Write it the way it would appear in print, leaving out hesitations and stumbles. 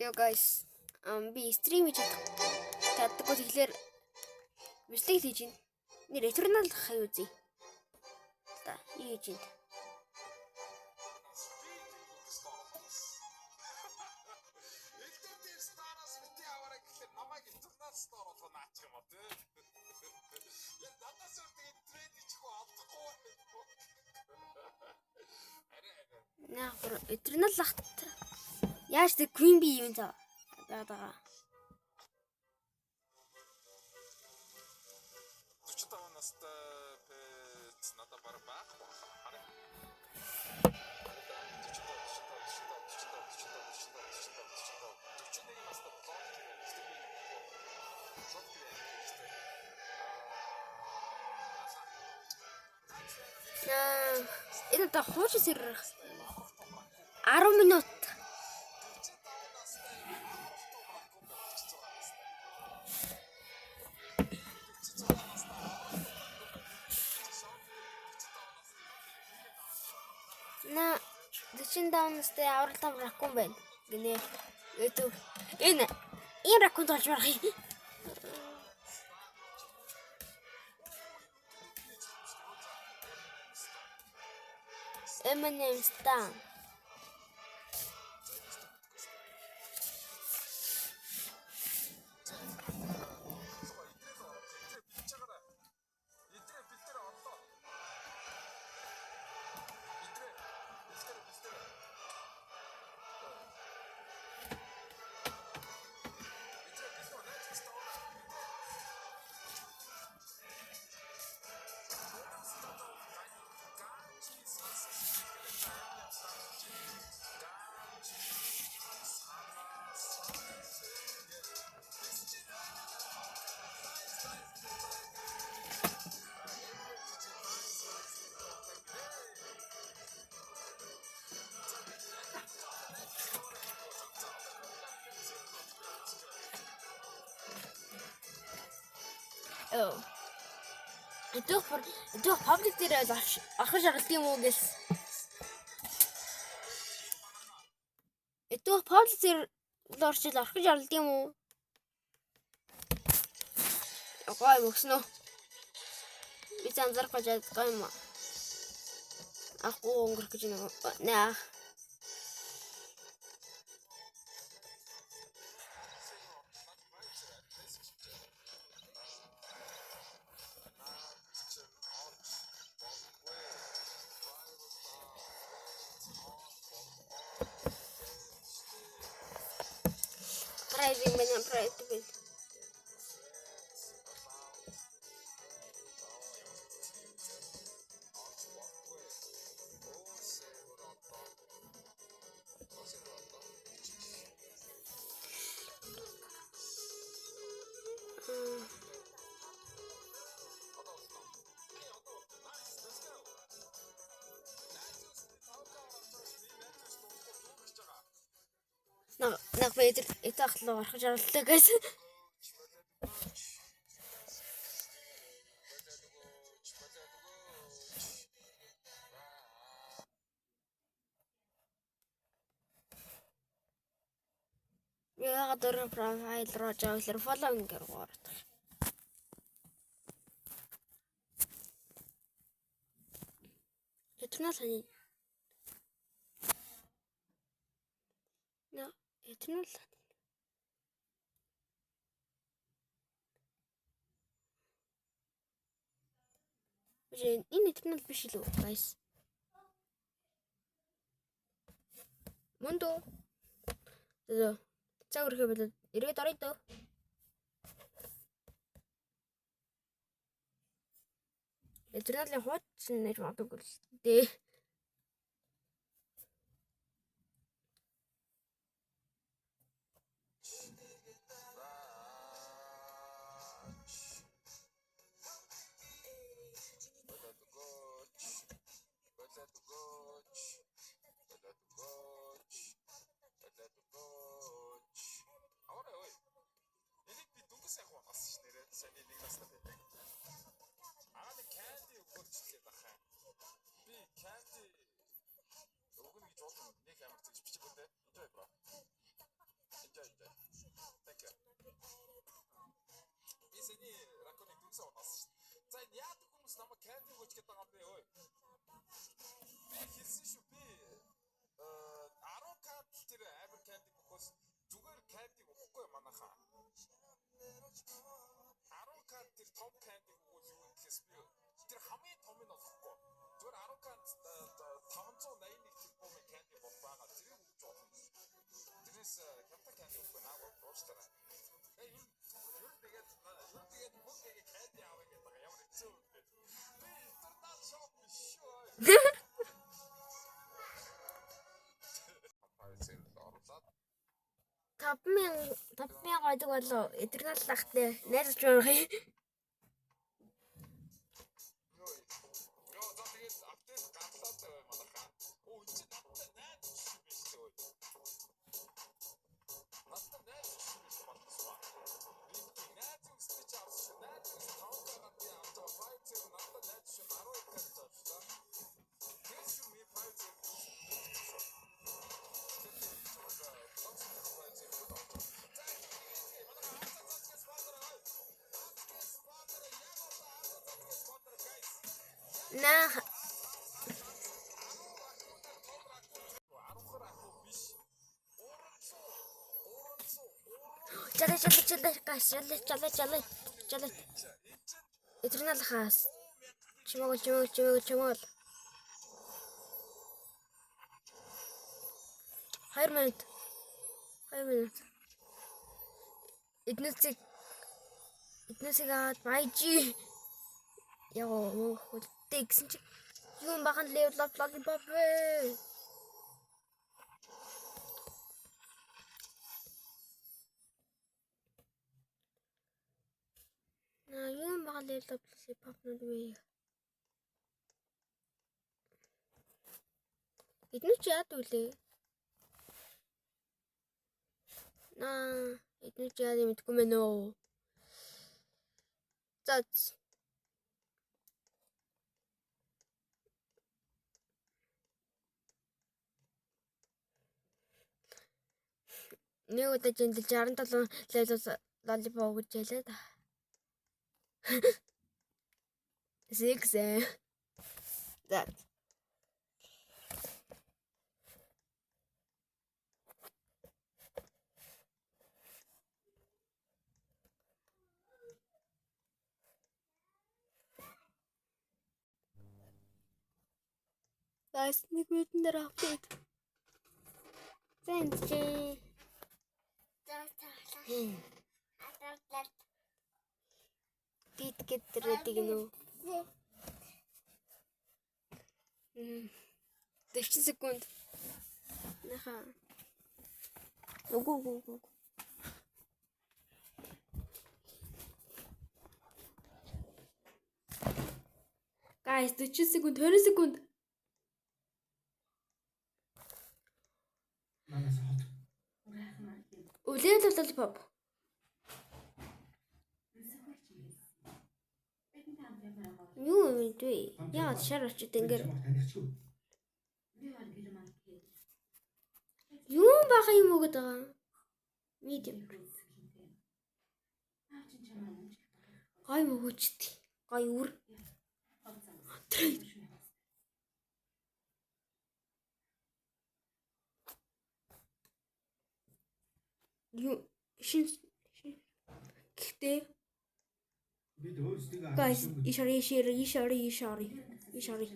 Yo guys, би stream хийж чаддаггүй, тэгэхээр бичлэг хийж байна. Нэр Eternal хай үзье. За, юу хийж байна? Элдэр дээр стараас бити аваарай гэхлээр намайг Eternal Star болгоо наачих юм а тий. Яг надаас өөр тэгээд тренд ичихгүй алдахгүй байна. Арай арай. Наа бүр Eternal лахт яаж тэг Queen Bee юм заа. Байгаа. 45 настай пэц надад баг байхгүй. Харин 45 45 45 45 45 45 41 настай блог хийгээ. Гэхдээ би блог хийгээ. Аа, энэ одоо хуучин сервер 10 минут. 45 настай авралтуу бракун 46 настай. 46 настай авралтуу 45 настай. На 45 настай авралтаа ракун байна гинэ. YouTube. Энэ ийм ракун болж барах юм. Eminem Stan. Идрээ бил дээр орлоо. Идрээ бил дээр бил дээр. Идрээ бил дээр найз стор. Oh. Эдгээр бүр эдгээр public дээр орох шаардлагатай юм уу гэсэн. Эдгээр public дээр орчил орох шаардлагатай юм уу? Гой мөкснө. Би ч анзаарахгүй гоё юм. Ахгүй өнгөрөх гэж нэг наа. Pricing байна, price байна. Нэг нэг би это ахлаа орох шаардлагатай гэсэн. Яагаад өөр профайл руу жаавлаар follow ингээд орох. Eternal хань. На Eternal. Энэ Eternal биш л үү, guys? Мөндөө. За. Цаг өрхөө болоод эргээд оръё дөө. Eternal-ын хуучин нэр магадгүй л дээ. Аваарай ой. Энийг би дөнгөж сайхан болгосон ш нэрээ. Саяны нэг настай байдаг. Аа нэг candy өгөөчлээ баха. Би candy Юу ч гэдэг юм бэ ой. Би хэлсэн шүү, би 10 candle тэр амар candy өгөхөөс зүгээр candy өгөхгүй манайхаа. 10 candle тэр том candy өгвөл юу гэхээс би тэр хамгийн том нь болохгүй. Зүгээр 10 candle 581 тэрбумын candy бол байгаа. Тэрийг өгч болно. Тэрнээс хямдхан candy өгөхгүй наа уучлаарай. Ер нь тэгээд мөнгө ингээ candy авах гэдэг байгаа. Ямар хэцүү юм бэ? Би Eternal Shop биш шүү. Оруулаад 5000 5000 годог болов Eternal лахтай найзалж байгаа юм. Йоо, за тэгээд update гарлаа заяа манайхаа. Оо, энэ чинь надтай найз биш юм биш үү? Надтай найз биш юм биш болчихсон. Би найз үстэй чи авсан шүү. Найз үс 5 гараад би авч байгаа. 5 зэр надтай найз шүү 12 гэж авч та. Тэр шүү ми 5 зэр шүү. Тэр чинь За манайхаа Азаа спонсор ой. Азаа спонсор яг одоо Азаа спонсор guys. Наа 10 ракун биш. 300 300 Жалаа жалаа жалаа гаш жалаа жалаа жалаа жалаа Eternal хаас чимээгэл чимээгэл чимээгэл чимээгэл 2 минут 2 минут эднээсийг аваад баяжи яг үлдээ гэсэн чи юм бахан level up lollipop вэ? На юм бахан level up lollipop нүд вэ? Эднүү чи яад үлээ? Наа, эднүү чи яад юм мэдэхгүй мэн үү? За. Нэг удаа жиндэл 67 level lollipop гэж ялаа да. Six. За. Guys, нэг минутан дээр update. За энэ чи Дид гэдрээдэг нүү. 40 секунд. Наха. Үгүй үгүй үгүй. Guys, 40 секунд, 20 секунд. Манаас хот. Level lollipop. Юу юм бэ? Яагаад шар очид ингэр Танихчгүй. юм бага юм өгöd байгаа. Medium. Гой мөгөөчт. Гой үр. Trade. Юу шин шин. Гэхдээ Бид өөрсдөө guys, ишори ишори ишори ишори ишори.